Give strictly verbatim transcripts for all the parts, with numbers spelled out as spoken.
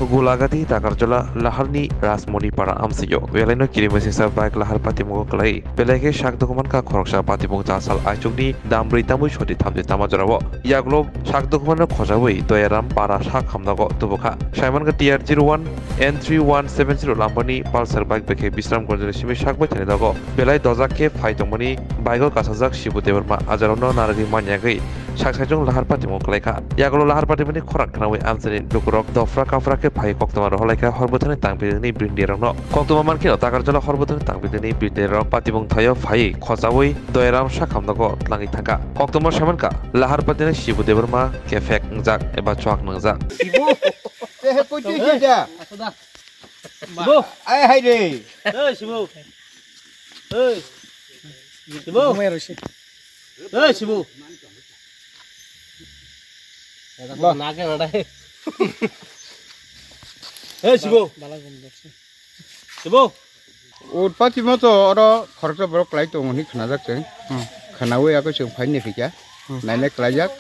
Gulagati Takarjala Laharni Rajmoni Para amsio, belaino kirimisingsa bike lahar patimungo kwlai, belai khe sak dokuman ka khoroksa patimung chasal aichukni dam brwi tamwi soti thamchi tama jorao. Yagulo sak dokumano khojawi Doyaram Para sak hamnago tubukha. Saiman ka T R zero one N three one seven zero lambani Pulsar bike bekhe Bisramganjni simi sak bai thani nogo. Belai dojak khe phai tongmani bike o kasajak Shibu Debbarma ajarokno narwgwi manyagwi sak saijwng lahar patimung kwlaikha. Yagulo lahar patimani khorang khnawi amchaini lukurok dofra kaphra khe phai koktwma rohorlaikha hor bwthani tangpilini brindirokno. Koktwma mankheno Takarjala hor bwthani tangpilini brindirok patimung thaio phaiwi khojawi Doyaram sak hamnago tlangwi thangkha. Koktwma saimankha lahar patini Shibu Debbarma kephek wngjak eba chuak nwngjak. Te he koi tui da. Sibu. Ai hai re. Ei, Sibu. Ei. Sibu. Ei, Sibu. Ba. Na ke na dai. Ei, Sibu. Sibu. Utpati ma to oro khoroksa borok kwlai tongo hinwi khnajak chwng. Hmm. Khnaui abo chwng phai ni phikya. Hmm. Naina kwlaijak.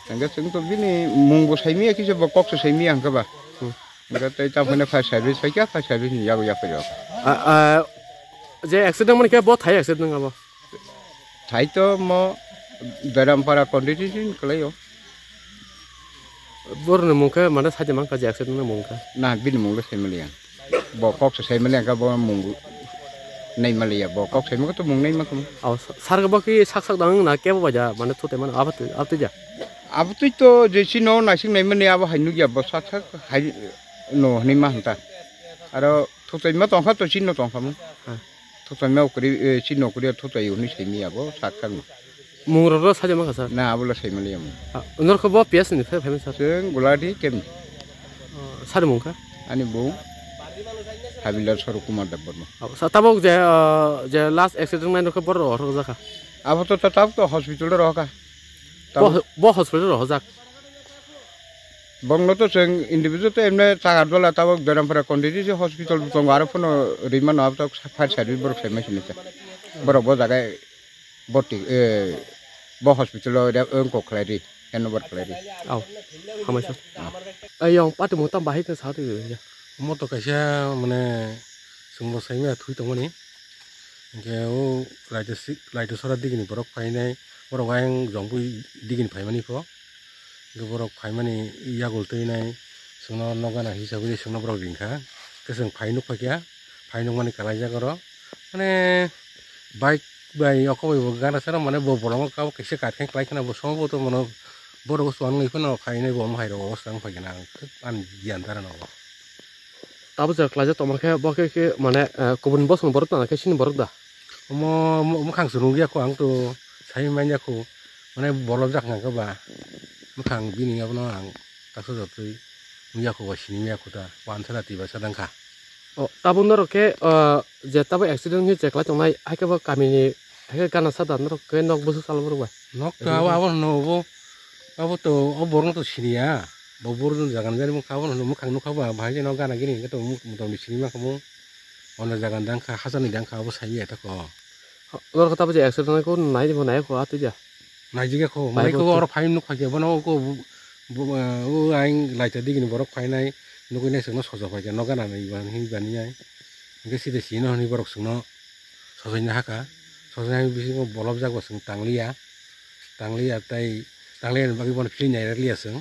Hingke chwng to bini mung bo saimanya kisa bo kok se saimanya hingke ba. Hmm. Hingke tei tamo phai fire service phaikha, fire service ni yago yaphai rok. A, a, je accident mani khe bo thai accident wng abo? Thai to mo Derampara condition kwlaio. Boroni mung khe mane saidi mankha je accident ni mung khe. Na, bini mung le saimaliya. Bo kok se saimaliya khe bo mung naimaliya. Bo kok saimaliya to mung naima khe. Aw, sar khe bo ki sak sak dang na kebo baja mane thute mane abo twi, abo twi ja. Abo twi to je chino naising naimani abo hai nukya bo sak sak hai no hinwi ma hwnta. Aro thutaima tongkha to chino tongkha mo. Ha. Thukchangma ukuri, eh, chini ukuri thukchai hwnwi saimanya bo sak sakno. Mung rok rw sajak mankha sir? Na, abo le saimaliya mung. Ah, norok bo P S ni phai phaimani sir? Chwng Gulati kemni. Oh, sir mung kha? Ani bung Habilar Swarup Kumar Debbarma. Oh, sir, tabuk je, ah, je last accident nai norok borok rw jakha? Abo to, to tabuk to hospital o rohorkha. Bo, tabuk bo hospital rohorjak? Bongno to chwng individual to emne Takarjala tabuk Derampara Conditi se hospital bo tongo, aro phano rimano abo to fire service borok saimai sini cha. Borok bo jaga boti, eh, bo hospital o re-, wngkok khlai ri, handover khlai ri. Au, hamai sa. Ai yong pati mota bahai khe sa twi ya. Moto kaisa mane chwngbo saimaya thwi tongmani. Hingke o laito si-, laito sora digini borok phainai, borok ayang jongpui digini phaimani pho. Hingke borok phaimani yagul twinai, chwngno nokgana hisab wi chwngno borok ringkha. Hingke chwng phai nukphaikha, phai nukmani kalaijak oro. Mane bike bai oko bai bo gana sara mane bo bolongo kabo kaisa kaithai khlai khna bo sombhoboto mano borok chuwang nwi phano khainai bo omo hai rok obosta wng phaikha na ang ani giyan dara no. Tabuk je khlaijak tongma khe bo khe, khe mane, eh, kubun bosong borok tana khe sini borok da? Omo, omo, omo khang se nukya kho ang to sai manya kho, mane bolobjak hwnka khe ba, bwkhang bini abono ang taksa jotoi nukya kho ba sini manya kho ta, wansala tiba sa dang kha. O, tabuk norok khe, eh, je tabuk accident wngwi je khlai tongnai, hai khe bo kamini, hai khe gana sa da norok khe nok bwswk salo borok bai? Nok to abo, abo hwno obo, abo to o borok no to siniya. Bo boro jani jaga nw jani bwkha abono hwnwi mwkhang nukha ba bahai jani o gana gini hwnkhe tongo motamoti sini mankha mung. Ono jaga ni dang kha hachal ni dang kha abo sai ya tako. Norok tabuk je accident ko nai bo nai ko atwi ja. Naijik ya kho mai ko oro phai nuk phai khe bono ko o aing laita digini borok phainai nugwi nai chwngno soja phai khe no gana nai ba hinwi bani ai. Hwnkhe side sino hwnwi borok chwngno. Sojaina haka, sojaina bisingo bolobjak bo chwng tangliya, tangliya tei tangliya ni bagwi bono philwi nairakliya chwng.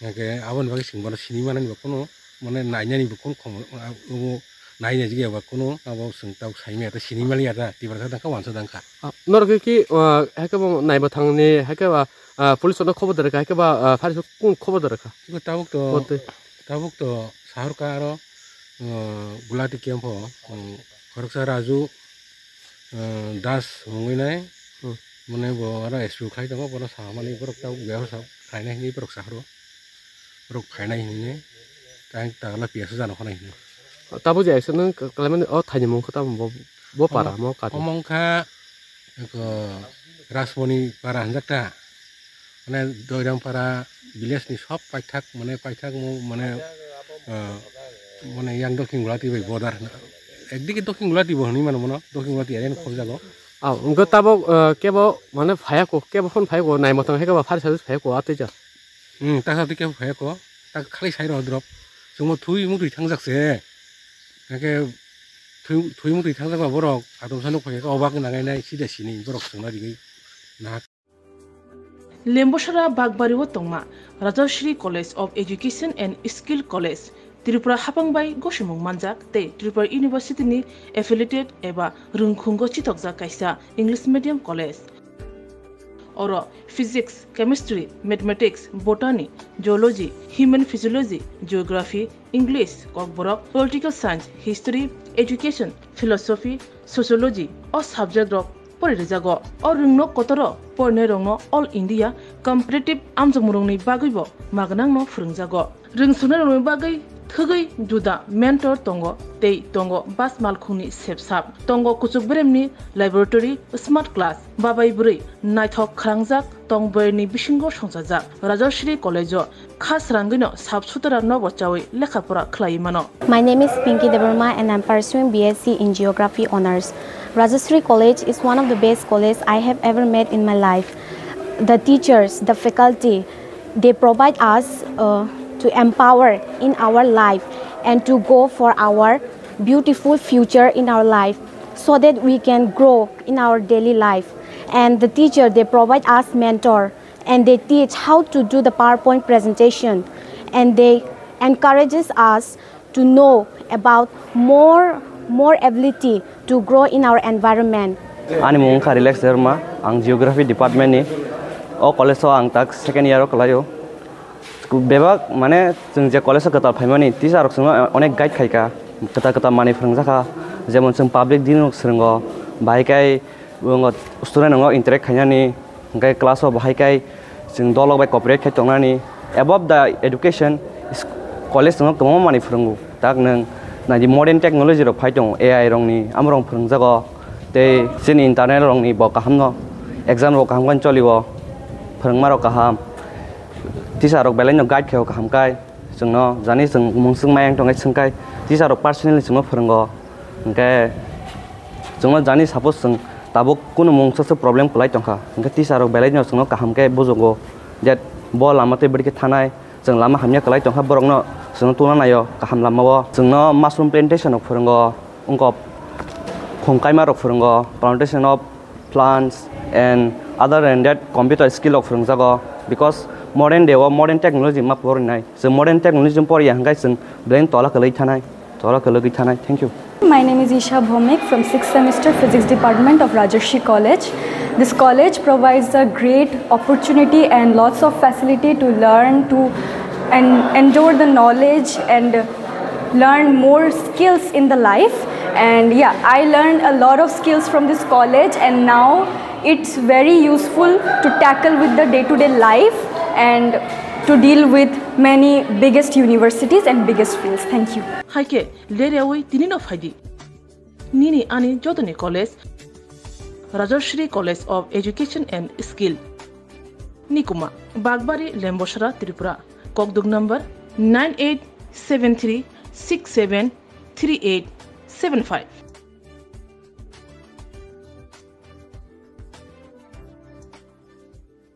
Hwnkhe aboni bagwi chwng bono sini manani bo kunu, mane nainani bo kunu khom, obo nainai jigya ba kunu, abo chwng tabuk saimanya tei sini maliya da, Tiprasa dangkha, wansa dangkha. Ah, norok khe ki, ah, haikhe bo naibathang ni, haikhe ba, ah, police rokno khobor da rwkha, haikhe ba, ah, fire rok kunu khobor da rwkha? Tabuk to, tabuk to sahorkha aro, ah, Gulati camp o, um, khoroksa Raju, eh, Das mungwi nai, hmm, mane bo aro S P khlai tongo, bono samani borok tabuk bebasa khlainai hinwi borok sahoro, borok phainai hinwi, tei tangla P S o jano khonai hinwi. Tabuk je action nang kalaimani o thaini mung khe tamo bo, bo para mo kati. Omo wngkha eko Rajmoni para hinjak ta. Mane Doiram para village ni sob paithak, mane paithak mo-, mane, ah, mane yang Dokhin Gulati bai border hwna. Ekdigi Dokhin Gulati bo hwnwi mano mono, Dokhin Gulati area ni khobjago. Ah, wngkha tabok, ah, kebo mane phaiya ko, kebo phone phaiya ko, nai motong hai kebo fire service phaiya ko, atwi ja. Hmm, ta sa twi kebo phaiya ko. Tak khalai sai rw drop. Chwngno thui mutwi thangjak se. Hake thui, thui mutwi thangjak ba borok. Adom sanuk phai khe obak nangai nai sida sini borok chwngno rigwi nahak. Lembosara Bakbari o tongma Rajashri College of Education and Skill College, Tripura hapang bai gosimung manjak tei Tripura University ni affiliated eba rwngkhungo chithokjak kaisa English medium college. Oro Physics, Chemistry, Mathematics, Botany, Geology, Human Physiology, Geography, English, Kokborok, Political Science, History, Education, Philosophy, Sociology o subject rok pori rijago. O rwngno kotoro porinai rokno All India Competitive amjokmung rokni bagwi bo magnangno phwrwngjago. Rwngsunai rokni bagwi thwgwi juda mentor tongo tei tongo bas malkhungni sepsap, tongo kuchuk beremni laboratory, smart class, babai bwrwi naithok khwrangjak tong bwrwini bisingo songchajak. Rajashri College o kha srangwino sap sutara nobo chawi lekha pora khlaiwi mano. My name is Pinky Debbarma and I'm pursuing B S C in Geography Honours. Rajashri College is one of the best college I have ever met in my life. The teachers, the faculty, they provide us uh, to empower in our life and to go for our beautiful future in our life so that we can grow in our daily life. And the teacher, they provide us mentor and they teach how to do the PowerPoint presentation and they encourages us to know about more, more ability to grow in our environment. Ani mung wngkha Relax Debbarma, ang Geography Department ni. O college o ang tak second year o kwlaio. Bebak mane chwng je college o kwtal phaimani teacher rok chwngno onek guide khaika, kwtal kwtal manwi phwrwngjakha, jemon chwng public dealing rok swrwngo, bahai khe student rokno interact khainani, hwnkhe class o bahai khe chwng dolok bai cooperate khai tongnani. Above the education, college no kwbangma manwi phwrwngo. Tak nwng naidi modern technology rok phai tongo, A I rokni, amorok phwrwngjago. Tei chini internal rokni bo kahamno, exam rok kaham khe cholio, phwrwngma rok kaham, teacher rok belai no guide khaio kaham khai. Chwngno jani chwng mungswk mayang tongkhe swngkhai teacher rok personally chwngno phwrwngo. Hwnkhe chwngno jani suppose chwng tabuk kunu mungsa se problem kwlai tongkha, hwnkhe teacher rok belai no chwngno kaham khe bujugo, je bo lama tei bwrwi khe thanai, chwng lama hamya kwlai tongkha, borokno chwngno tubuna naio kaham lamao. Chwngno mushroom plantation rok phwrwngo, wngkok khum kaima rok phwrwngo, plantation of plants and other than that computer skill rok phwrwngjago, because modern day o modern technology ma porinai. Chwng modern technology poriya hwnkhe chwng belai tola kwlwi thanai, tola kwlwi thanai. Thank you. My name is Isha Bhomik from sixth semester Physics Department of Rajarshi College. This college provides a great opportunity and lots of facility to learn, to and endure the knowledge and learn more skills in the life. And yeah, I learned a lot of skills from this college, and now it's very useful to tackle with the day-to-day life and to deal with many biggest universities and biggest fields. Thank you. Hai khe leryawi tini no phaidi. Nini ani jotoni college, Rajashri College of Education and Skill, Nikuma, Bakbari, Lembosara, Tripura. Kokduk number nine eight seven three six seven three eight seven five.